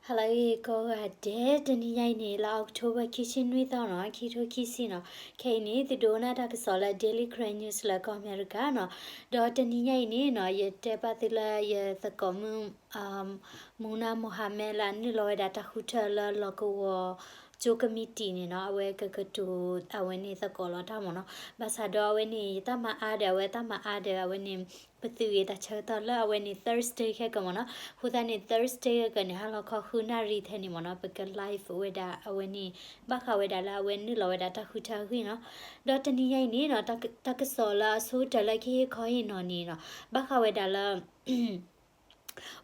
ဟါလၢအဂ့ၤကိးဂၤဒဲး, တနံၤညါအံၤန့ၣ် လါအီးကထိဘၢၣ် ခံဆံနွံသီနီၤ, ခံထိခံဆံနီၤ. ခဲအံၤန့ၣ် သုဒိကနၣ်တၢ်ကစီၣ်လၢ Daily Karen News လၢကီၢ်အမဲရကၤနီၤ. ဒီးတနံၤညါအံၤန့ၣ်နီၤ ယတဲဘၣ်သုလၢယသကိးမုၣ် Muna Mohammed လၢအနုာ်လီၤဝဲဒၣ်တၢ်ဃုထၢလၢလီၢ်ကဝီၤကၠိကမံးတံာ်န့ၣ်နီၤ, အဝဲကကတိၤအဝဲန့ၣ်သကိးလီၤတၢ်မ့ၢ်နီၤ. ဘၣ်ဆၣ်ဒီးအဝဲန့ၣ် ယတၢ်မၤအါဒီး အဝဲတၢ်မၤအါဒီး အဝဲန့ၣ် ပသုးဂ့ၤတၢ်ဆၢကတီၢ်လၢအဝဲန့ၣ် Thursday ခဲကမ့ၢ်နီၤ. အဃိသတးန့ၣ် Thursday ခဲကန့ၣ် ဟါလီၤခီဃုနၣ်ရံၣ်ထဲန့ၣ်မ့ၢ်နီၤ ပက live ဝဲဒၣ်အဝဲန့ၣ် ဘၣ်ဃးဝဲဒၣ်လၢအဝဲနုာ်လီၤဝဲဒၣ်တၢ်ဃုထၢအဂ့ၢ်နီၤ. ဒီးတနံၤညါအံၤန့ၣ်နီၤ တၢ်ကစီၣ်လၢအဆိကတၢၢ်လၢကဟ့ၣ်ခီဟ့ၣ်နီၤန့ၣ်နီၤ ဘၣ်ဃးဝဲဒၣ်လၢ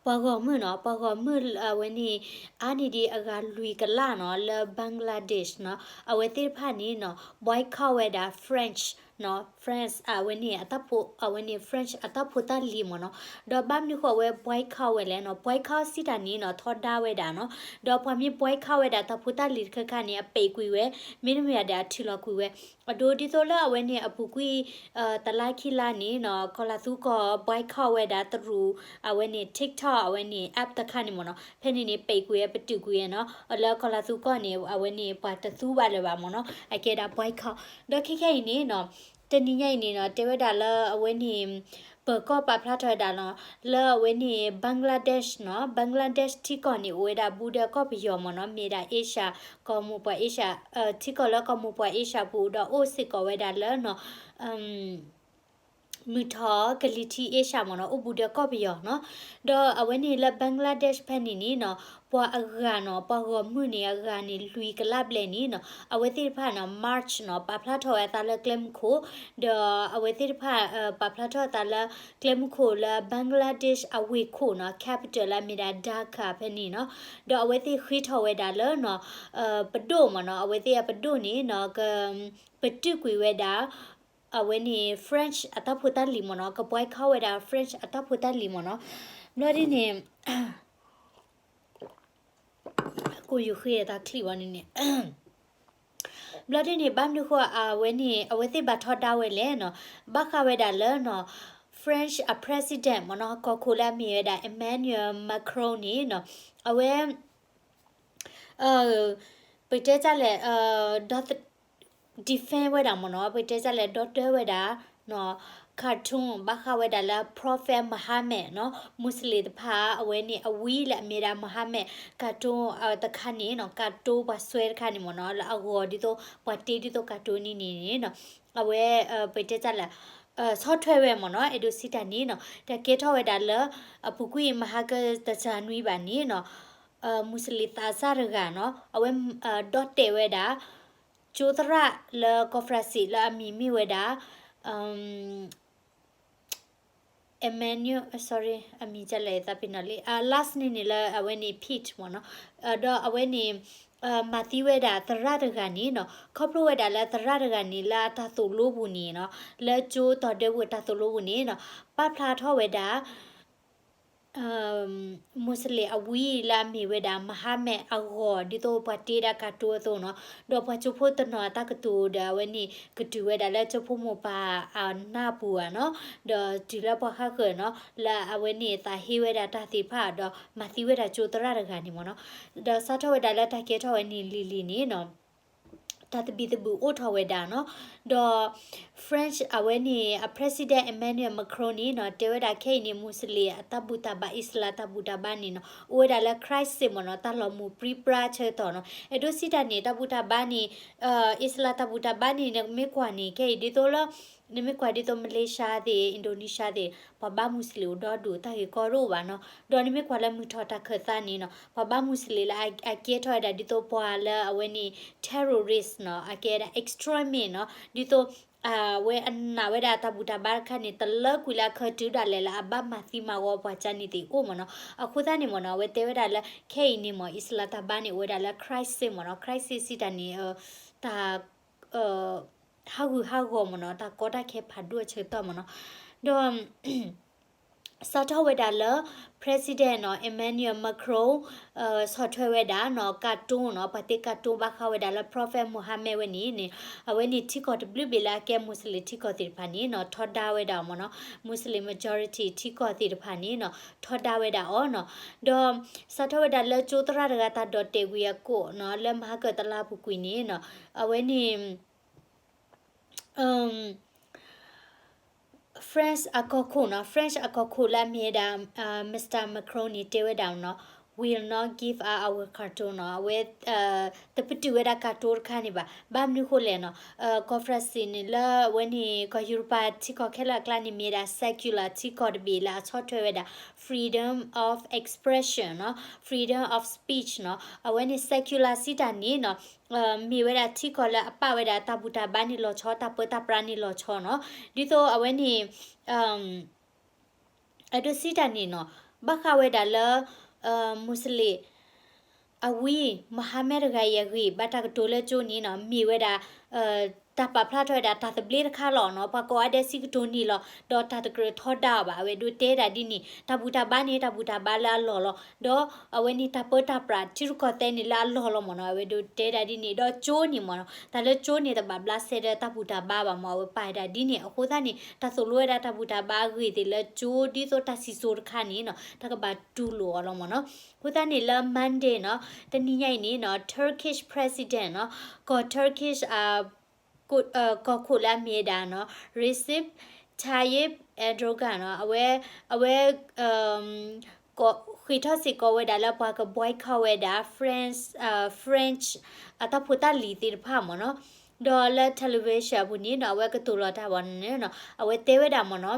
ပှၤဂီၢ်မုၢ်နီၤ, ပှၤဂီၢ်မုၢ်အဝဲန့ၣ် အါန့ၢ်ဒံးအဂၤလွံၢ်ကလးနီၤ လၢ Bangladesh နီၤ, အဝဲသ့ၣ်တဖၣ်န့ၣ်နီၤ boycott ဝဲဒၣ် French နီၤ, France အဝဲန့ၣ် အဝဲန့ၣ် French အတၢ်ဖိတၢ်လံၤမ့ၢ်နီၤ. ဒီးဘၣ်မနုၤဃိအဝဲ boycott ဝဲလဲၣ်နီၤ, boycott စံးတၢ်န့ၣ်နီၤ ထီဒါဝဲဒၣ်နီၤ. ဒီးပှၤမ့ၢ် boycott ဝဲဒၣ်တၢ်ဖိတၢ်လံၤတခါခါန့ၣ် အပဲာ်ကွံာ်ဝဲ, မ့တမ့ၢ်ဒီးအထုးလီၤကွံာ်ဝဲ အဒိဒ်သိးလၢအဝဲန့ၣ် အပူၤကွံာ် တလါခံလါန့ၣ်နီၤ ကီၤလၤသူကီၢ် boycott ဝဲဒၣ်တရူး အဝဲန့ၣ် TikTok အဝဲန့ၣ် app တခါန့ၣ်မ့ၢ်နီၤ. ဖဲန့ၣ်န့ၣ် ပဲာ်ကွံာ်ဝဲ ပတုာ်ကွံာ်ဝဲနီၤ. လၢကီၤလၤသူကီၢ်န့ၣ် အဝဲန့ၣ် ပှၤတသူဘၣ်လၢၤဘၣ်မ့ၢ်နီၤ. အကဲဒၣ် boycott ဒီးခဲခဲအံၤန့ၣ်နီၤ တနံၤညါအံၤန့ၣ်နီၤ တဲဝဲဒၣ်လၢအဝဲန့ၣ် ပၢၤကီၢ်ပာ်ဖျါထီၣ်ဝဲဒၣ်လီၤ လၢအဝဲန့ၣ် Bangladesh နီၤ, Bangladesh ထံကီၢ်န့ၣ် အိၣ်ဝဲဒၣ်ဘူးဒီးကီၢ်ပယီၤမ့ၢ်နီၤ, မ့ၢ်ဒၣ် Asia ကီၢ်မိၢ်ပှၢ် Asia ထံကီၢ်လၢကီၢ်မိၢ်ပှၢ် Asia ပူၤ ဒီးအိၣ်စ့ၢ်ကီးဝဲဒၣ်လၢနီၤ မုၢ်ထီၣ်ကလံၤထံး Asia မ့ၢ်နီၤ, အိၣ်ဘူးဒီးကီၢ်ပယီၤနီၤ. ဒီးအဝဲန့ၣ်လၢ Bangladesh ဖဲန့ၣ်န့ၣ်နီၤ ပှၤအဂၤနီၤ, ပှၤဂီၢ်မုၢ်န့ၣ်အဂၤန့ၣ် လွံၢ်ကလးဘျဲၣ်န့ၣ်နီၤ, အဝဲသ့ၣ်တဖၣ်နီၤ march နီၤ, ပာ်ဖျါထီၣ်ဝဲအသးလၢကျဲမုၢ်ခိၣ်, ဒီးအဝဲသ့ၣ်တဖၣ် ပာ်ဖျါထီၣ်အသးလၢ ကျဲမုၢ်ခိၣ်လၢ Bangladesh အဝ့ၢ်ခိၣ်နီၤ, capital လၢအမ့ၢ်ဒၣ် Dhaka ဖဲန့ၣ်နီၤ. ဒီးအဝဲသ့ၣ်ဃ့ထီၣ်ဝဲဒၣ်လၢနီၤ ပဒိၣ်မ့ၢ်နီၤ, အဝဲသ့ၣ်အပဒိၣ်န့ၣ်နီၤ က ပတုာ်ကွံာ်ဝဲဒၣ် အဝဲန့ၣ် French အတၢ်ဖိတၢ်လံၤမ့ၢ်နီၤ, က boycott ဝဲဒၣ် French အတၢ်ဖိတၢ်လံၤမ့ၢ်နီၤ. ဘျီဒ်န့ၣ် ကိးယူၤဃ့တၢ်ချံၣ်ဝဲန့ၣ်န့ၣ် ဘျီဒ်န့ၣ် ဘၣ်မနုၤဃိအဝဲန့ၣ် အဝဲသ့ၣ်ဘၣ်ထီဒါဝဲလဲၣ်နီၤ, ဘၣ်ဃးဝဲဒၣ်လၢနီၤ French အ president မ့ၢ်နီၤ, ကီၢ်ခိၣ်လၢအမ့ၢ်ဝဲဒၣ် Emmanuel Macron န့ၣ်နီၤ, အဝဲ ပတဲတၢ်လဲၣ် ဒီး defend ဝဲဒၣ်မ့ၢ်နီၤ, ပတဲတၢ်လဲၣ် ဒီတၢဝဲဒၣ် cartoon ဘၣ်ဃးဝဲဒၣ်လၢ Prophet Muhammad နီၤ, Muslim တဖၣ် အဝဲန့ၣ် အဝံလၢအမ့ၢ်ဒၣ် Muhammad cartoon တခါန့ၣ်နီၤ, cartoon ပှၤစွဲတခါန့ၣ်မ့ၢ်နီၤ, လၢအဂီၤဒ်သိး ပှၤတ့ဒ်သိး cartoon န့ၣ်န့ၣ်နီၤ, အဝဲ ပတဲတၢ်လဲၣ် ဆီၣ်ထွဲဝဲမ့ၢ်နီၤ, အဲၣ်ဒိးစံးတၢ်န့ၣ်နီၤ, တၢ်ကဲထီၣ်ဝဲဒၣ်လၢ အပူၤကွံာ်မဟါကတစၢ်နွံဘၣ်န့ၣ်နီၤ, Muslim သးစၢ်တဂၤနီၤ, အဝဲ ဒီၣ်တဲာ်ဝဲဒၣ် ကၠိသရၣ်လၢကီၢ် France လၢအမံၤမ့ၢ်ဝဲဒၣ် Emmanuel, sorry, အမံၤကလဲၣ်သးပ့ၤနီၣ်လံ, last name န့ၣ်လၢအဝဲန့ၣ် Pete မ့ၢ်နီၤ, ဒီးအဝဲန့ၣ် မၤသံဝဲဒၣ်သရၣ်တဂၤန့ၣ်နီၤ, ခီဖျိဝဲဒၣ်လၢသရၣ်တဂၤန့ၣ် လၢအတၢ်သိၣ်လိပူၤန့ၣ်နီၤ, လၢကၠိတီၤဒၢပူၤတၢ်သိၣ်လိပူၤန့ၣ်နီၤ, ပာ်ဖျါထီၣ်ဝဲဒၣ် Muslim အဝံလၢအမ့ၢ်ဝဲဒၣ် Muhammad အဂီၤ ဒ်သိးပှၤတ့ဒၣ် cartoon အသိးနီၤ, ဒီးပှၤကၠိဖိတနီၤအတၢ်ကတိၤဒီးအဝဲန့ၣ် ကတုၤဝဲဒၣ်လၢကၠိဖိမိၢ်ပၢ်အနၢ်ပူၤဧါနီၤ, ဒီးတုၤလၢပှၤဃၣ်ဃၢၤနီၤ, လၢအဝဲန့ၣ်သးဟ့ဝဲဒၣ်တၢ်သ့ၣ်တဖၣ် ဒီးမၤသံဝဲဒၣ်ကၠိသရၣ်တဂၤန့ၣ်မ့ၢ်နီၤ, ဒီးစးထီၣ်ဝဲဒၣ်လၢတၢ်ကဲထီၣ်ဝဲန့ၣ်လံၤလံၤန့ၣ်နီၤ တၢ်သဘံၣ်သဘုၣ်အိၣ်ထီၣ်ဝဲဒၣ်နီၤ, ဒီး French အဝဲန့ၣ် အ President Emmanuel Macron န့ၣ်နီၤ တဲဝဲဒၣ်ခဲအံၤန့ၣ် Muslim အတၢ်ဘူၣ်တၢ်ဘါ Islam တၢ်ဘူၣ်တၢ်ဘါန့ၣ်နီၤ အိၣ်ဝဲဒၣ်လၢ crisis မ့ၢ်နီၤ တၢ်လီၤမုၢ်ပြံပြါဆၢကတီၢ်နီၤ, အဲၣ်ဒိးစံးတၢ်န့ၣ် တၢ်ဘူၣ်တၢ်ဘါန့ၣ် Islam တၢ်ဘူၣ်တၢ်ဘါန့ၣ် နမ့ၢ်ကွၢ်န့ၣ် ခဲအံၤဒ်သိးလၢ နမ့ၢ်ကွၢ်ဒ်သိး Malaysia သ့ၣ် Indonesia သ့ၣ် ပှၤဘါ Muslim အိၣ်ဒီဒူၣ် တၢ်ဂ့ၢ်ကီတအိၣ်ဘၣ်နီၤ, ဒီးနမ့ၢ်ကွၢ်လၢမုၢ်ထီၣ်တၢ်ခၢၣ်သးန့ၣ်နီၤ ပှၤဘါ Muslim လၢအကဲထီၣ်ဝဲဒၣ်ဒ်သိးပှၤလၢအဝဲန့ၣ် terrorist နီၤ အကဲဒၣ် extremist နီၤ ဒ်သိး အဝဲအနာ်ဝဲဒၣ်တၢ်ဘူၣ်တၢ်ဘါတခါန့ၣ် တလၢကွံာ်လၢအခၢတုၤဒၣ်လဲာ်လၢအဘၣ်မၤသံမၤဂီၤပှၤကၠါန့ၣ်သ့ၣ်အိၣ်မ့ၢ်နီၤ, အဃိသတးန့ၣ်မ့ၢ်နီၤ အဝဲတဲဝဲဒၣ်လၢ ခဲအံၤန့ၣ်မ့ၢ် Islam တၢ်ဘါန့ၣ် အိၣ်ဝဲဒၣ်လၢ crisis မ့ၢ်နီၤ, crisis စံးတၢ်န့ၣ် တၢ် ဟးဂူာ်ဟးဂီၤမ့ၢ်နီၤ, တၢ်ကီတၢ်ခဲဖးဒိၣ်အဆၢကတီၢ်မ့ၢ်နီၤ, ဒီး Emmanuel စးထီၣ်ဝဲဒၣ်လၢ President နီၤ Emmanuel Macron ဆီၣ်ထွဲဝဲဒၣ်နီၤ ကၣ်တိၣ်နီၤ ပှၤတ့ကၣ်တိၣ်ဘၣ်ဃးဝဲဒၣ်လၢ Prophet Muhammad ဝဲန့ၣ်န့ၣ် အဝဲန့ၣ်ထံကီၢ်တဘျုးဘ့ၣ်လၢအကဲ Muslim ထံကီၢ်သ့ၣ်တဖၣ်န့ၣ်နီၤ ထီဒါဝဲဒၣ်အီၤမ့ၢ်နီၤ Muslim majority ထံကီၢ်သ့ၣ်တဖၣ်န့ၣ်နီၤ ထီဒါဝဲဒၣ်အီၤနီၤ ဒီးစးထီၣ်ဝဲဒၣ်လၢကၠိသရၣ်တဂၤတၢ်ဒိးတဲာ်ကွံာ်အကိးနီၤ လၢမဟါကၢၣ်တလါပူၤကွံာ်န့ၣ်နီၤ အဝဲန့ၣ် French အကီၢ်ခိၣ်နီၤ French အကီၢ်ခိၣ်လၢအမ့ၢ်ဝဲဒၣ် Mister Macron န့ၣ်တဲဝဲဒၣ်နီၤ will not give up our ကၣ်တိၣ်နီၤ အဝဲ တပတုာ်ဝဲဒၣ်ကၣ်တိၣ်တခါန့ၣ်ဘၣ် ဘၣ်မနုၤဃိလဲၣ်နီၤ ကီၢ်ဖရၣ်စ့ၣ်န့ၣ်လၢအဝဲန့ၣ် ကီၢ်ယူရပၤထံကီၢ်ခဲလၢာ်အကျါန့ၣ် မ့ၢ်ဝဲဒၣ် secular ထံကီၢ်တဘ့ၣ်လၢအဆီၣ်ထွဲဝဲဒၣ် freedom of expression နီၤ freedom of speech နီၤ အဝဲန့ၣ် secular စံးတၢ်န့ၣ်နီၤ မ့ၢ်ဝဲဒၣ်ထံကီၢ်လၢအပာ်ဝဲဒၣ်တၢ်ဘူၣ်တၢ်ဘါန့ၣ်လီၤဆီ တၢ်ပၢတၢ်ပြးန့ၣ်လီၤဆီနီၤ ဒ်သိးအဝဲန့ၣ် အဒိစံးတၢ်န့ၣ်နီၤ ဘၣ်ဃးဝဲဒၣ်လၢ Muslim အဝံ Muhammad တဂၤအံၤအဂ့ၢ် ဘၣ်တၢ်ကတိၤလၢကၠိန့ၣ်နီၤ မ့ၢ်ဝဲဒၣ် တၢ်ပာ်ဖျါထီၣ်ဝဲဒၣ်တၢ်သဘျ့တခါလီၤနီၤ ပှၤကိးဂၤဒဲးစံးကတိၤန့ၢ်လီၤ ဒီးတၢ်တကြၢးထီဒါအီၤဘၣ် အဝဲဒိးတဲဒၣ်ဒ်န့ၣ် တၢ်ဘူၣ်တၢ်ဘါန့ၣ် တၢ်ဘူၣ်တၢ်ဘါလၢအလီၢ်လီၤ ဒီးအဝဲန့ၣ်တၢ်ပၢတၢ်ပြး ထံရူၢ်ကီၢ်သဲးန့ၣ်လၢအလီၢ်လီၤမ့ၢ်နီၤ အဝဲဒိးတဲဒၣ်ဒ်န့ၣ် ဒီးကၠိန့ၣ်မ့ၢ်နီၤ တၢ်လၢကၠိန့ၣ် တဘၣ်ဘျးစဲဒီးတၢ်ဘူၣ်တၢ်ဘါဘၣ်မ့ၢ် အဝဲပာ်ဝဲဒၣ်ဒ်န့ၣ် အဃိသတးန့ၣ် တၢ်သိၣ်လိဝဲဒၣ်တၢ်ဘူၣ်တၢ်ဘါအဂ့ၢ်သ့ၣ်လၢကၠိ ဒ်သိးတၢ်စံၣ်စိၤတခါန့ၣ်နီၤ တၢ်ကဘၣ်တူၢ်လိာ်အီၤလီၤမ့ၢ်နီၤ အဃိသတးန့ၣ်လၢ Monday နီၤ တနံၤညါအံၤန့ၣ်နီၤ Turkish President နီၤ ကီၢ် Turkish ကီၢ်ခိၣ်လၢအမ့ၢ်ဝဲဒၣ်နီၤ Recep Tayyip Erdogan နီၤ အဝဲ အဝဲ ဃ့ၢ်ထီၣ်စ့ၢ်ကီးဝဲဒၣ်လၢပှၤက boycott ဝဲဒၣ် French French အတၢ်ဖိတၢ်လံၤသ့ၣ်တဖၣ်မ့ၢ်နီၤ ဒီးလၢ television အပူၤန့ၣ်နီၤ အဝဲကတိၤလီၤတၢ်ဘၣ်န့ၣ်နီၤ အဝဲတဲဝဲဒၣ်မ့ၢ်နီၤ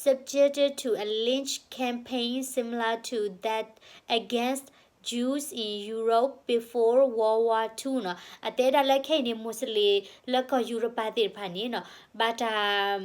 subjected to a lynch campaign similar to that against Jews in Europe before World War Two နီၤ အတဲဒၣ်လၢခဲအံၤန့ၣ် Muslim လၢကီၢ်ယူရပၤသ့ၣ်တဖၣ်န့ၣ်နီၤ ဘၣ်တၢ်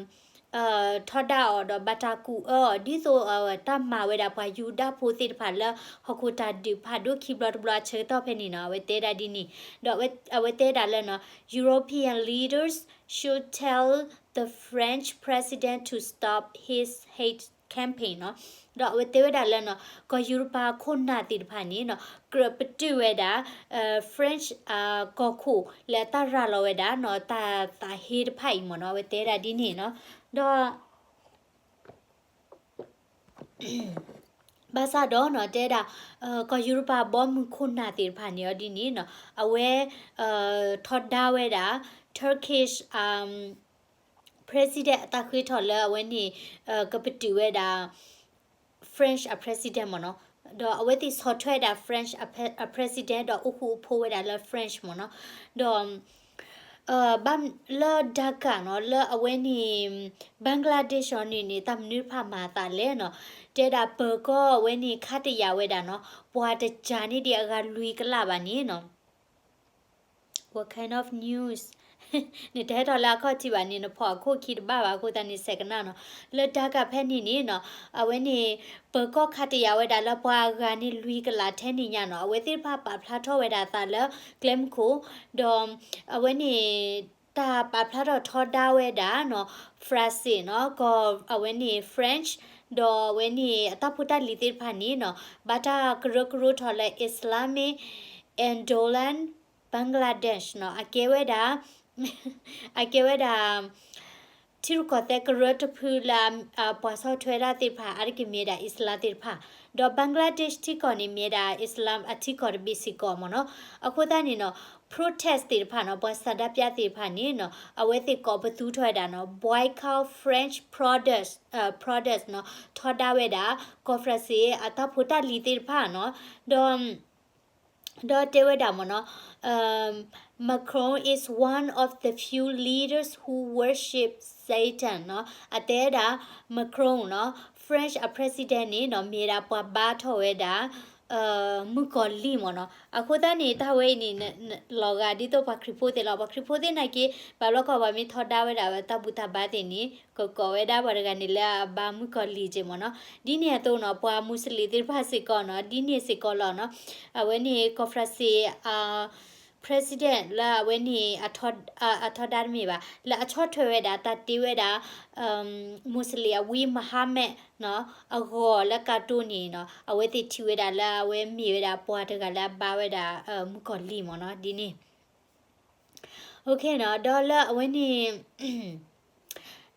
ထီဒါအီၤဒီးဘၣ်တၢ်ကူၣ်အၢအီၤ ဒ်သိးတၢ်မၤဝဲဒၣ်ပှၤယူဒၤဖိသ့ၣ်တဖၣ်လၢ ဟီၣ်ခိၣ်တၢ်ဒုးဖးဒိၣ်ခံဘျီတဘျီအဆၢကတီၢ်ဖဲန့ၣ်နီၤ အဝဲတဲဒၣ်ဒ်န့ၣ် ဒီးအဝဲတဲဒၣ်လၢနီၤ European leaders should tell the French president to stop his hate campaign နီၤ ဒီးအဝဲတဲဝဲဒၣ်လၢနီၤ ကီၢ်ယူရပၤခိၣ်နၢ်သ့ၣ်တဖၣ်န့ၣ်နီၤ ကြၢးပတုာ်ဝဲဒၣ် French ကီၢ်ခိၣ်လၢတၢ်ရၤလီၤဝဲဒၣ်နီၤ တၢ်သးဟ့တဖၣ်အံၤမ့ၢ်နီၤ အဝဲတဲဒၣ်ဒ်န့ၣ်နီၤ ဒီး ဘၣ်ဆၣ်ဒီးနီၤ တဲဒၣ် ကီၢ်ယူရပၤဘီမုၢ်ခိၣ်နၢ်သ့ၣ်တဖၣ်န့ၣ်အီၤဒ်န့ၣ်နီၤ အဝဲ ထီဒါဝဲဒၣ် Turkish president အတၢ်ဃ့ထီၣ်လၢအဝဲန့ၣ် ကပတုာ်ဝဲဒၣ် French အ president မ့ၢ်နီၤ ဒီးအဝဲသ့ၣ်ဆီၣ်ထွဲဒၣ် French အ president ဒီးအိၣ်ဃူအိၣ်ဖိးဝဲဒၣ်လၢ French မ့ၢ်နီၤ ဒီး ဘၣ်လၢ Dhaka နီၤ လၢအဝဲန့ၣ် Bangladesh အီၤန့ၣ်န့ၣ် တၢ်မနုၤတဖၣ်မၤအသးလဲၣ်နီၤ တဲဒၣ်ပၢၤကီၢ်အဝဲန့ၣ် ခါတယာ်ဝဲဒၣ်နီၤ ပှၤတကၢန့ၢ်ဒံးအဂၤလွံၢ်ကလးဘၣ်န့ၣ်နီၤ What kind of news? နတဟဲထီၣ်လၢအခီၣ်ထံးဘၣ်န့ၣ် နဖီၣ်အခိၣ်ခံတဘၣ်ဘၣ်အဃိသတးန့ၣ် ဆဲးကနၣ်နီၤ လၢ Dhaka ဖဲန့ၣ်န့ၣ်နီၤ အဝဲန့ၣ် ပၢၤကီၢ်ခါတယာ်ဝဲဒၣ်လၢပှၤအဂၤန့ၣ်လွံၢ်ကလးထဲန့ၣ်ညါနီၤ အဝဲသ့ၣ်တဖၣ်ပာ်ဖျါထီၣ်ဝဲဒၣ်အသးလၢကျဲမုၢ်ခိၣ် ဒီး အဝဲန့ၣ် တၢ်ပာ်ဖျါထီၣ်ထီဒါဝဲဒၣ်နီၤ France နီၤ ကီၢ်အဝဲန့ၣ် France ဒီးအဝဲန့ၣ် အတၢ်ဖိတၢ်လံၤသ့ၣ်တဖၣ်န့ၣ်နီၤ ဘၣ်တၢ်ကရၢကရိထီၣ်လၢ Islamic Andolan Bangladesh နီၤ အကဲဝဲဒၣ် အကဲဝဲဒၣ် ထံရူၢ်ကီၢ်သဲးကရၢတဖုလၢ ပှၤဆီၣ်ထွဲဒၣ်သ့ၣ်တဖၣ် အါတက့ၢ်မ့ၢ်ဒၣ် Islam သ့ၣ်တဖၣ် ဒီး Bangladesh ထံကီၢ်န့ၣ် မ့ၢ်ဒၣ် Islam အထံကီၢ်တဘ့ၣ်စ့ၢ်ကီးမ့ၢ်နီၤ အဃိသတးန့ၣ်နီၤ protest သ့ၣ်တဖၣ်နီၤ ပှၤဆန္ဒပြသ့ၣ်တဖၣ်န့ၣ်နီၤ အဝဲသ့ၣ်ကိးပသူထီၣ်ဝဲဒၣ်နီၤ boycott French products products နီၤ ထီဒါဝဲဒၣ် ကီၢ်ဖရၣ်စ့ၣ် အတၢ်ဖိတၢ်လံၤသ့ၣ်တဖၣ်နီၤ ဒီး ဒီးတဲဝဲဒၣ်မ့ၢ်နီၤ Macron is one of the few leaders who worship Satan နီၤ အတဲဒၣ် Macron နီၤ French အ president န့ၣ်နီၤ မ့ၢ်ဒၣ်ပှၤဘါထီၣ်ဝဲဒၣ် မုၣ်ကီၤလံၢ်မ့ၢ်နီၤ အဃိသတးန့ၣ် တၢ်ဝဲအံၤန့ၣ် လီၤဂာ်ဒ်သိးပှၤခရံာ်ဖိသ့ၣ်လီၤ ပှၤခရံာ်ဖိသ့ၣ်နာ်က့ ဘၣ်ဘျီကီၢ်ပှၤမ့ၢ်ထီဒါဝဲဒၣ်ဝဲတၢ်ဘူၣ်တၢ်ဘါသ့ၣ်န့ၣ် ကကိးဝဲဒၣ်ပှၤတဂၤန့ၣ်လၢအဘါမုၣ်ကီၤလံၢ်က့မ့ၢ်နီၤ ဒ်န့ၣ်အသိးနီၤ ပှၤမူစလ့ၣ်သ့ၣ်တဖၣ်စ့ၢ်ကီးနီၤ ဒ်န့ၣ်စ့ၢ်ကီးလီၤနီၤ အဝဲန့ၣ် ကီၢ်ဖရၣ်စ့ၣ် president လၢအဝဲန့ၣ် အထီဒါတမ့ၢ်ဘၣ် လၢအဆီၣ်ထွဲဝဲဒၣ် တၢ်တ့ဝဲဒၣ် Muslim အဝံ Muhammad နီၤ အဂီၤလၢကၢတိန့ၣ်နီၤ အဝဲသ့ၣ်ထံၣ်ဝဲဒၣ်လၢအဝဲမ့ၢ်ဝဲဒၣ်ပှၤတဂၤလၢအဘါဝဲဒၣ် မုၣ်ကီၤလံၢ်မ့ၢ်နီၤ ဒ်န့ၣ် နီၤ ဒီးလၢအဝဲန့ၣ်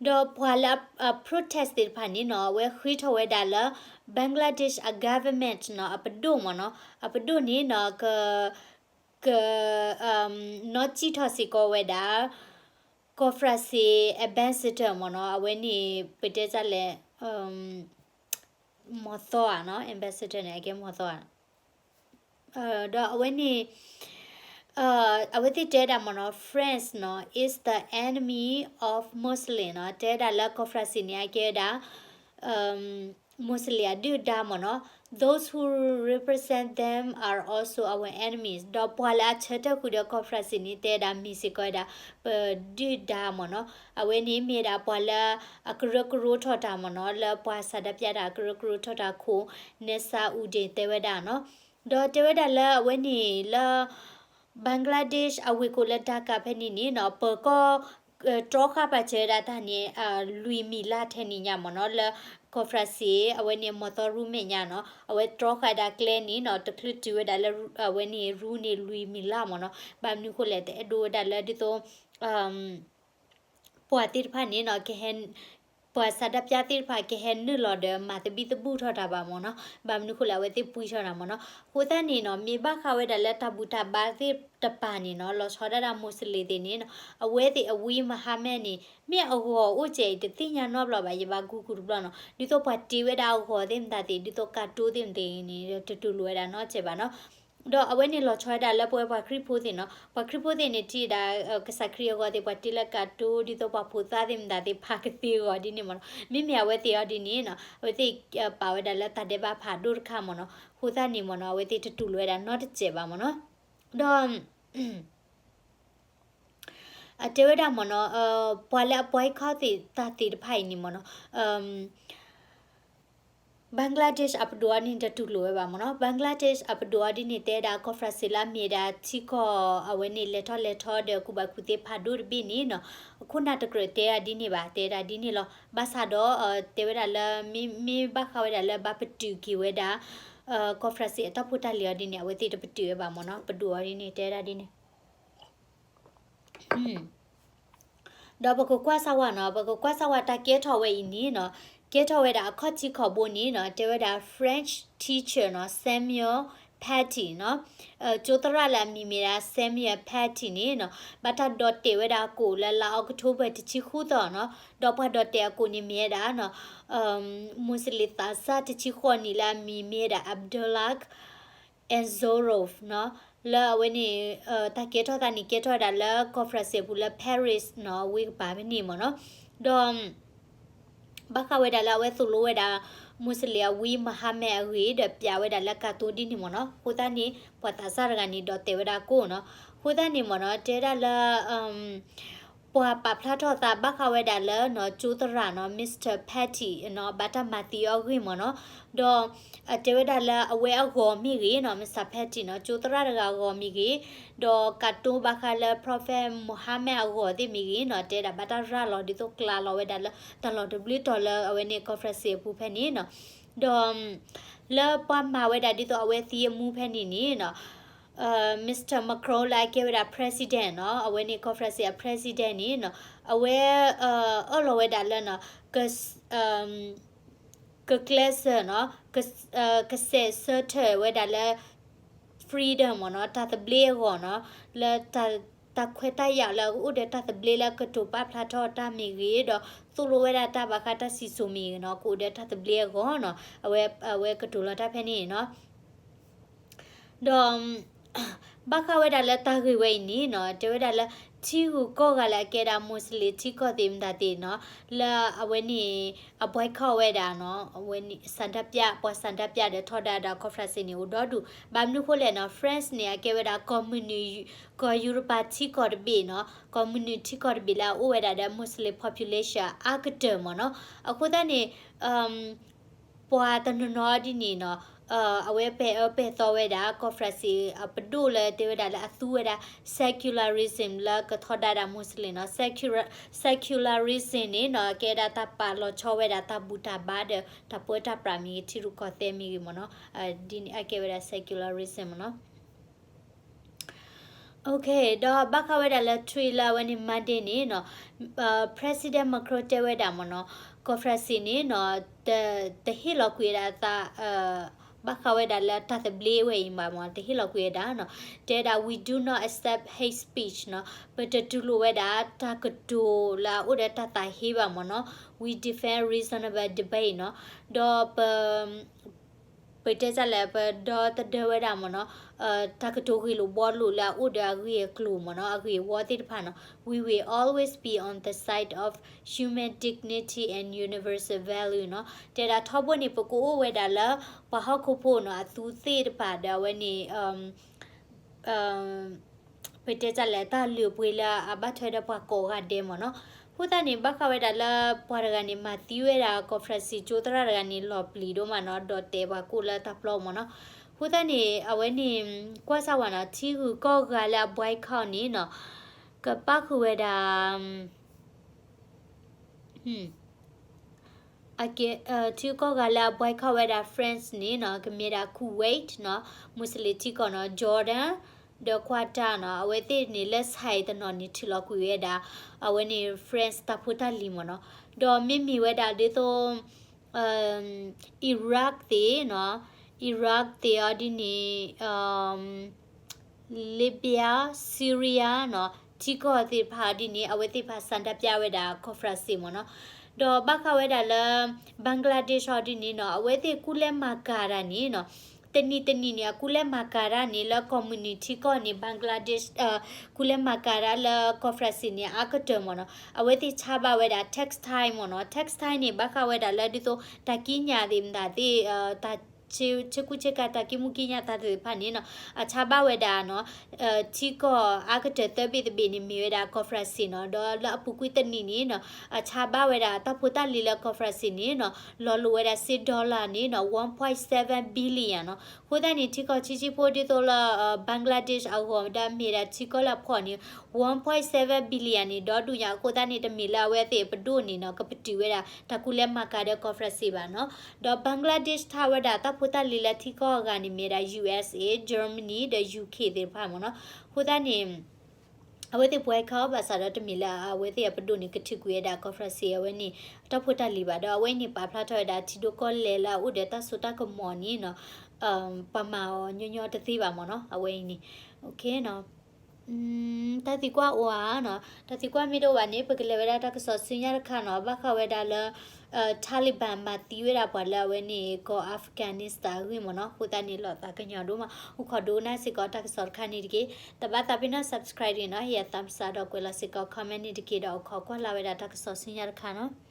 ဒီးပှၤလၢအ protest သ့ၣ်တဖၣ်န့ၣ်နီၤ အဝဲဃ့ထီၣ်ဝဲဒၣ်လၢ Bangladesh အ government နီၤ အပဒိၣ်မ့ၢ်နီၤ အပဒိၣ်န့ၣ်နီၤ က က နီၢ်ကံၣ်ထီၣ်စ့ၢ်ကီးဝဲဒၣ် ကီၢ်ဖရၣ်စ့ ambassador မ့ၢ်နီၤ အဝဲန့ၣ် ပတဲတၢ်လဲၣ် မီၢ်သီဧါနီၤ ambassador န့ၣ် အကဲမီၢ်သီဧါ ဒီးအဝဲန့ၣ် အဝဲသ့ၣ်တဲဒၣ်မ့ၢ်နီၤ France နီၤ is the enemy of Muslim နီၤ တဲဒၣ်လၢကီၢ်ဖရၣ်စ့န့ၣ် အကဲဝဲဒၣ် Muslim အဒုၣ်ဒါမ့ၢ်နီၤ those who represent them are also our enemies ဒီးပှၤလၢအဆၢထၢၣ်ဃုာ်ဒီးကီၢ်ဖရၣ်စ့န့ၣ် တဲဒၣ်မ့ၢ်စ့ၢ်ကီးဝဲဒၣ် ပဒုၣ်ဒါမ့ၢ်နီၤ အဝဲန့ၣ်မ့ၢ်ဒၣ်ပှၤလၢအကရၢကရိထီၣ်တၢ်မ့ၢ်နီၤ လၢပှၤဆန္ဒပြတၢ်ကရၢကရိထီၣ်တၢ်ခိၣ် Nasser Hussain တဲဝဲဒၣ်နီၤ ဒီးတဲဝဲဒၣ်လၢအဝဲန့ၣ်လၢ Bangladesh အဝ့ၢ်ခိၣ်လၢ Dhaka ဖဲန့ၣ်န့ၣ်နီၤ ပၢၤကီၢ် တြီဃာ်ပာ်စၢၤဝဲဒၣ်တၢ်န့ၣ် လွံၢ်မံၤလါထဲန့ၣ်ညါမ့ၢ်နီၤ လၢကီၢ်ဖရၣ်စ့ အဝဲန့ၣ် မီၢ်သီရူမဲာ်ညါနီၤ အဝဲတြီဃာ်ဒၣ်ကျဲန့ၣ်နီၤ တချုးတုၤဝဲဒၣ်လၢ အဝဲန့ၣ် ရူန့ၣ်လွံၢ်မံၤလါမ့ၢ်နီၤ ဘၣ်မနုၤဃိလဲၣ် တအဲၣ်ဒိးဝဲဒၣ်လၢဒ်သိး ပှၤသ့ၣ်တဖၣ်န့ၣ်နီၤ ကဟဲ ပှၤဆန္ဒပြသ့ၣ်တဖၣ် ကဟဲနုာ်လီၤဒီး မၤသဘံၣ်သဘုၣ်ထီၣ်တၢ်ဘၣ်မ့ၢ်နီၤ ဘၣ်မနုၤဃိလဲၣ် အဝဲသ့ၣ်ပှံထီၣ်တၢ်မ့ၢ်နီၤ အဃိသတးန့ၣ်နီၤ မ့ၢ်ဘၣ်ဃးဝဲဒၣ်လၢတၢ်ဘူၣ်တၢ်ဘါသ့ၣ်တဖၣ်န့ၣ်နီၤ လီၤဆီဒၣ်တၢ် Muslim သ့ၣ်န့ၣ်နီၤ အဝဲသ့ၣ်အဝံ Muhammad န့ၣ် မ့ၢ်အဂီၤအိၣ်စဲးအံၤ တသ့ၣ်ညါနီတဘျီဘၣ် ယဘၣ် Google တဘျီနီၤ ဒ်သိးပှၤတ့ဝဲဒၣ်အဂီၤသ့ၣ်မတၤသ့ၣ် ဒ်သိးကၢတိသ့ၣ်မတၤသ့ၣ်န့ၣ် တတူၢ်လိာ်ဝဲဒၣ်နီတစဲးဘၣ်နီၤ ဒီးအဝဲန့ၣ်လီၤဆီဝဲဒၣ်လၢပဝဲပှၤခရံာ်ဖိသ့ၣ်နီၤ ပှၤခရံာ်ဖိသ့ၣ်န့ၣ် ထံၣ်ဝဲဒၣ် ကစၢ်ခရံာ်အဂီၤသ့ၣ် ပှၤတ့လၢကၢတိ ဒ်သိးပှၤဖိသၣ်သ့ၣ်မတၤသ့ၣ် ဖးကသ့အဂီၤဒ်န့ၣ်မ့ၢ်နီၤ မ့မ့ၢ်အဝဲသ့ၣ်အီၤဒ်န့ၣ်နီၤ အဝဲသ့ၣ်ပာ်ဝဲဒၣ်လၢတၢ်ဒဲးဘးဖးဒိၣ်တခါမ့ၢ်နီၤ အဃိသတးန့ၣ်မ့ၢ်နီၤ အဝဲသ့ၣ်တတူၢ်လိာ်ဝဲဒၣ်နီတစဲးဘၣ်မ့ၢ်နီၤ ဒီး အတဲဝဲဒၣ်မ့ၢ်နီၤ ပှၤလၢအ boycott သ့ၣ်တၢ်သ့ၣ်တဖၣ်အံၤန့ၣ်မ့ၢ်နီၤ Bangladesh အပဒိၣ်အီၤဒ်န့ၣ် တတူၢ်လိာ်ဝဲဘၣ်မ့ၢ်နီၤ Bangladesh အပဒိၣ်အီၤဒ်န့ၣ် တဲဒၣ်ကီၢ်ဖရၣ်စ့လၢအမ့ၢ်ဒၣ်ထံကီၢ် အဝဲန့ၣ်လဲၤထီၣ်လဲၤထီဒီးကူၣ်ဘၣ်ကူၣ်သ့ဖးဒိၣ်တဘ့ၣ်န့ၣ်နီၤ အခိၣ်နၢ်တကြၢးတဲဒၣ်ဒ်န့ၣ်ဘၣ် တဲဒၣ်ဒ်န့ၣ်လီၤ ဘၣ်ဆၣ်ဒီး တဲဝဲဒၣ်လၢ မ့မ့ၢ်ဘၣ်ဃးဝဲဒၣ်လၢဘၣ်ပတုာ်က့ၤဝဲဒၣ် ကီၢ်ဖရၣ်စ့အတၢ်ဖိတၢ်လံၤအီၤဒ်န့ၣ် အဝဲသ့ၣ်တပတုာ်ဝဲဘၣ်မ့ၢ်နီၤ ပဒိၣ်အီၤဒ်န့ၣ် တဲဒၣ်ဒ်န့ၣ် ဒီးပကကွၢ်စၢ်ဝဲနီၤ ပကကွၢ်စၢ်ဝဲတၢ်ကဲထီၣ်ဝဲအံၤန့ၣ်နီၤ ကဲထီၣ်ဝဲဒၣ်အခီၣ်ထံးခီၣ်ဘိန့ၣ်နီၤ တဲဝဲဒၣ် French teacher နီၤ Samuel Paty နီၤ ကၠိသရၣ်လၢအမံၤမ့ၢ်ဒၣ် Samuel Paty န့ၣ်နီၤ ဘၣ်တၢ်ဒိးတဲာ်ဝဲဒၣ်အကိၣ်လၢလါအီးကထိဘၢၣ်တဆံဃုသီနီၤ ဒီးပှၤဒိးတဲာ်အကိၣ်န့ၣ်မ့ၢ်ဝဲဒၣ် မူးစလ့ၣ်သးစၢ်တဆံဃိးနံၣ်လၢအမံၤမ့ၢ်ဝဲဒၣ် Abdullah Anzorov နီၤ လၢအဝဲန့ၣ် တၢ်ကဲထီၣ်သးန့ၣ် ကဲထီၣ်ဝဲဒၣ်လၢကီၢ်ဖရၣ်စ့အပူၤလၢ Paris နီၤ ဝ့ၢ်ကပၤဖဲန့ၣ်မ့ၢ်နီၤ ဒီး ဘၣ်ဃးဝဲဒၣ်လၢအဝဲသိၣ်လိဝဲဒၣ် မူးစလ့ၣ်အဝံ Mohammed အဂ့ၢ် ဒီးပျးဝဲဒၣ်လၢကၢ်သိဒ်န့ၣ်မ့ၢ်နီၤ အဃိသတးန့ၣ် ပှၤသးစၢ်တဂၤန့ၣ် ဒိးတဲာ်ဝဲဒၣ်ကိၣ်နီၤ အဃိသတးန့ၣ်မ့ၢ်နီၤ တဲဒၣ်လၢ ပှၤပာ်ဖျါထီၣ်သးဘၣ်ဃးဝဲဒၣ်လၢနီၤ ကၠိသရၣ်နီၤ Mister Paty နီၤ ဘၣ်တၢ်မၤသံအီၤအဂ့ၢ်မ့ၢ်နီၤ ဒီး တဲဝဲဒၣ်လၢအဝဲအဂီၢ်မ့ၢ်ဂ့ၤနီၤ Mister Paty နီၤ ကၠိသရၣ်တဂၤအဂီၢ်မ့ၢ်ဂ့ၤ ဒီးကၢ်သိဘၣ်ဃးလၢ Prophet Muhammad အဂီၢ်သ့ၣ်မ့ၢ်ဂ့ၤနီၤ တဲဒၣ်ဘၣ်တၢ်ရၤလီၤဒ်သိးကျးလီၤဝဲဒၣ်လၢတၢ်လီၢ်တဘျုးတီၤလၢအဝဲန့ၣ် ကီၢ်ဖရၣ်စ့အပူၤဖဲန့ၣ်နီၤ ဒီး လၢပှၤမၤဝဲဒၣ်ဒ်သိးအဝဲသံအမူဖဲန့ၣ်န့ၣ်နီၤ Mister Macron လၢအကဲဝဲဒၣ် president နီၤ အဝဲန့ၣ် ကီၢ်ဖရၣ်စ့အ president န့ၣ်နီၤ အဝဲ အၢၣ်လီၤဝဲဒၣ်လၢနီၤ က ကကျဲးစၢးနီၤ ကစဲးဆၢထၢၣ်ဝဲဒၣ်လၢ freedom မ့ၢ်နီၤ တၢ်သဘျ့အဂီၢ်နီၤ လၢတၢ်ခွဲးတၢ်ယာ်လၢအအိၣ်ဒီးတၢ်သဘျ့လၢကတိၤပာ်ဖျါထီၣ်တၢ်မ့ၢ်ဂ့ၤ ဒီးသိၣ်လိဝဲဒၣ်တၢ်ဘၣ်ဃးတၢ်စံၣ်စိၤမ့ၢ်ဂ့ၤနီၤ ကအိၣ်ဒီးတၢ်သဘျ့အဂီၢ်နီၤ အဝဲ အဝဲကတိၤလီၤတၢ်ဖဲန့ၣ်နီၤ ဒီး ဘၣ်ဃးဝဲဒၣ်လၢတၢ်ဂ့ၢ်ဝဲအံၤန့ၣ်နီၤ တဲဝဲဒၣ်လၢ ထံဂုၤကီၢ်ဂၤလၢအကဲဒၣ် မူးစလ့ၣ်ထံကီၢ်သ့ၣ်မတၤသ့ၣ်နီၤ လၢအဝဲန့ၣ် အ boycott ဝဲဒၣ်နီၤ အဝဲန့ၣ် ဆန္ဒပြ ပှၤဆန္ဒပြဒီးထီဒါဒီးကီၢ်ဖရၣ်စ့န့ၣ် အိၣ်ဒီဒူၣ် ဘၣ်မနုၤဃိလဲၣ်နီၤ France န့ၣ် အကဲဝဲဒၣ် ကီၢ်မုၢ်နုာ် ကီၢ်ယူရပၤထံကီၢ်တဘ့ၣ်နီၤ ကီၢ်မုၢ်နုာ်ထံကီၢ်တဘ့ၣ်လၢအအိၣ်ဝဲဒၣ်ဒီး Muslim population အါကတၢၢ်မ့ၢ်နီၤ အဃိသတးန့ၣ် ပှၤတနီၤနီၤဒ်န့ၣ်နီၤ အဝဲပဲာ်အၢပဲာ်သီဝဲဒၣ် ကီၢ်ဖရၣ်စ့ၣ်အပဒိၣ်လၢတဲဝဲဒၣ်လၢအသူဝဲဒၣ် secularism လၢကထီဒါဒၣ် Muslim နီၤ. Secularism န့ၣ်နီၤ ကဲဒၣ်တၢ်ပာ်လီၤဆီဝဲဒၣ်တၢ်ဘူၣ်တၢ်ဘါဒီး တၢ်ပၢတၢ်ပြးမ့ၢ်ဂ့ၤ ထံရူၢ်ကီၢ်သဲးမ့ၢ်ဂ့ၤမ့ၢ်နီၤ. ဒ်န့ၣ်အကဲဝဲဒၣ် secularism မ့ၢ်နီၤ. Okay, ဒီးဘၣ်ဃးဝဲဒၣ်လၢ tweet လၢအဝဲန့ၣ် Monday န့ၣ်နီၤ, President Macron တဲဝဲဒၣ်မ့ၢ်နီၤ, ကီၢ်ဖရၣ်စ့ၣ်န့ၣ်နီၤ, တဟ့ၣ်လီၤကွံာ်ဝဲဒၣ်အသး, ဘၣ်ဃးဝဲဒၣ်လၢတၢ်သဘျ့ဝဲအံၤဘၣ်မ့ၢ် တဟ့ၣ်လီၤကွံာ်ဝဲဒၣ်နီၤ, တဲဝဲဒၣ် we do not accept hate speech နီၤ, ပတတူၢ်လိာ်ဝဲဒၣ် တၢ်ကတိၤလၢအအိၣ်ဒီးတၢ်သးဟ့ဘၣ်မ့ၢ်နီၤ, we defend reasonable debate နီၤ, ဒီးပ ပတဲတၢ်လဲၣ် ပဒီသဒၢဝဲဒၣ်မ့ၢ်နီၤ, တၢ်ကတိၤဂ့ၢ်လိာ်ဘှီလိာ်လၢအအိၣ်ဒီးအဂ့ၢ်အကျိၤမ့ၢ်နီၤ, အဂ့ၢ်အဝီသ့ၣ်တဖၣ်နီၤ, we will always be on the side of human dignity and universal value နီၤ, တဲဒၣ်ထီဘိန့ၣ် ပကအိၣ်ဝဲဒၣ်လၢ ပှၤဟီၣ်ခိၣ်ဖိနီၤ အသူသ့ၣ်တဖၣ်ဒီးအဝဲန့ၣ် ပတဲတၢ်လဲၣ် တၢ်လုၢ်ပှ့ၤလၢအဘၣ်ထွဲဒီးပှၤကိးဂၤဒဲးမ့ၢ်နီၤ, အဃိသတးန့ၣ် ဘၣ်ဃးဝဲဒၣ်လၢပှၤတဂၤန့ၣ် မၤသံဝဲဒၣ် ကီၢ်ဖရၣ်စ့ၣ်ကၠိသရၣ်တဂၤန့ၣ် လီၤပျံၤဒိၣ်မးနီၤ, ဒီးတဲပှၤကိးလၢတၢ်ပျီမ့ၢ်နီၤ, အဃိသတးန့ၣ် အဝဲန့ၣ် ကွၢ်စၢ်ဝဲနီၤ, ထံဂုၤကီၢ်ဂၤလၢအ boycott န့ၣ်နီၤ, ကပၣ်ဃုာ်ဝဲဒၣ် အကဲ ထံဂုၤကီၢ်ဂၤလၢအ boycott ဝဲဒၣ် France န့ၣ်နီၤ, ကမ့ၢ်ဒၣ် Kuwait နီၤ, Muslim ထံကီၢ်နီၤ, Jordan ဒီး Qatar နီၤ, အဝဲသ့ၣ်န့ၣ်လၢ side တနီၤန့ၣ် ထုးလီၤကွံာ်ဝဲဒၣ် အဝဲန့ၣ် France တၢ်ဖိတၢ်လံၤမ့ၢ်နီၤ, ဒီးမ့မ့ၢ်ဝဲဒၣ်ဒ်သိး Iraq သ့ၣ်နီၤ, Iraq သ့ၣ်အီၤဒ်န့ၣ် Libya, Syria နီၤ, ထံကီၢ်သ့ၣ်တဖၣ်အီၤဒ်န့ၣ် အဝဲသ့ၣ်တဖၣ် ဆန္ဒပြ ဝဲဒၣ် ကီၢ်ဖရၣ်စ့ၣ်မ့ၢ်နီၤ, ဒီးဘၣ်ဃးဝဲဒၣ်လၢ Bangladesh အီၤဒ်န့ၣ်နီၤ, အဝဲသ့ၣ်ကူၣ်လဲၤမၤကၤတၢ်န့ၣ်နီၤ, တနံၤတနံၤန့ၣ် အကူၣ်လဲၤမၤကၤတၢ်န့ၣ် လၢ community ထံကီၢ်န့ၣ် Bangladesh ကူၣ်လဲၤမၤကၤတၢ်လၢ ကီၢ်ဖရၣ်စ့ၣ်န့ၣ် အါကတၢၢ်မ့ၢ်နီၤ, အဝဲသ့ၣ်ဆါဘၣ်ဝဲဒၣ် textile မ့ၢ်နီၤ, textile န့ၣ် ဘၣ်ဃးဝဲဒၣ်လၢဒ်သိး တၢ်ကံးညာ်သ့ၣ်မတၤသ့ၣ် တၢ် ဆ့ကူဆ့ကၤ တၢ်ကံၢ်မူကံၢ်ညာ်သ့ၣ်တဖၣ်န့ၣ်နီၤ, အဆါဘၣ်ဝဲဒၣ်နီၤ, ထံကီၢ်အါကတၢၢ်သၢဘ့ၣ်တဘ့ၣ်န့ၣ် မ့ၢ်ဝဲဒၣ် ကီၢ်ဖရၣ်စ့ၣ်နီၤ, ဒီးလၢအပူၤကွံာ်တနံၤန့ၣ်နီၤ, အဆါဘၣ်ဝဲဒၣ်တၢ်ဖိတၢ်လံၤလၢ ကီၢ်ဖရၣ်စ့ၣ်န့ၣ်နီၤ, လီၤလိာ်ဝဲဒၣ်စ့ dollar န့ၣ်နီၤ one point seven billion နီၤ, အဃိသတးန့ၣ် ထံကီၢ်ဆံးဆံးဖိဒ်သိးလၢ Bangladesh အဂီၢ်ဒီးမ့ၢ်ဒၣ်ထံကီၢ်လၢအဖှီၣ်န့ၣ် one point seven billion န့ၣ် ဒီဒူၣ်ညါ, အဃိသတးန့ၣ် တမ့ၢ်လၢအဝဲသ့ၣ်အပဒိၣ်န့ၣ်နီၤ ကပတုာ်ဝဲဒၣ် တၢ်ကူၣ်လဲၤမၤကၤဒီး ကီၢ်ဖရၣ်စ့ၣ်ဘၣ်နီၤ, ဒီး Bangladesh ထါဝဲဒၣ်တၢ်ဖိတၢ်လံၤလၢထံကီၢ်အဂၤန့ၣ် မ့ၢ်ဝဲဒၣ် USA, Germany ဒီး UK သ့ၣ်တဖၣ်မ့ၢ်နီၤ, အဃိသတးန့ၣ် အဝဲသ့ၣ် boycott ဘၣ်ဆၣ်ဒီး တမ့ၢ်လၢအဝဲသ့ၣ်အပဒိၣ်န့ၣ် ကထုးကွံာ်ဝဲဒၣ် ကီၢ်ဖရၣ်စ့ၣ် အဝဲန့ၣ် တၢ်ဖိတၢ်လံၤဘၣ်, ဒီးအဝဲအံၤန့ၣ် ပာ်ဖျါထီၣ်ဝဲဒၣ်ထံဒိၣ်ကီၢ်လဲၢ်လၢအအိၣ်ဒီးတၢ်စိတၢ်ကမီၤန့ၣ်နီၤ, ပှၤမၤအီၤညီညီတသ့ဘၣ်မ့ၢ်နီၤ, အဝဲအံၤန့ၣ် တၢ်သံကွၢ်အိၣ်ဧါနီၤ, တၢ်သံကွၢ်မ့ၢ်တအိၣ်ဘၣ်န့ၣ် ပကလဲၤဝဲဒၣ်တၢ်ကစီၣ်ဆူညါတခါနီၤ, ဘၣ်ဃးဝဲဒၣ်လၢ Taliban မၤသံဝဲဒၣ်ပှၤလၢအဝဲန့ၣ် ကီၢ် Afghanistan အဂ့ၢ်မ့ၢ်နီၤ, အဃိသတးန့ၣ် လီၤသးကညီၤဒိၣ်မး, အိၣ်ခိးဒိကနၣ်စ့ၢ်ကီးတၢ်ကစီၣ်တခါန့ၣ်တက့ၢ်, တဘၣ်သးပ့ၤနီၣ် subscribe တဂ့ၤနီၤ, ဟ့ၣ်ယၤ thumbs up ဒီးကွဲးလီၤစ့ၢ်ကီး comment န့ၣ်တက့ၢ်, ဒီးအိၣ်ခိးကွၢ်လၢ်ဝဲဒၣ်တၢ်ကစီၣ်ဆူညါတခါနီၤ.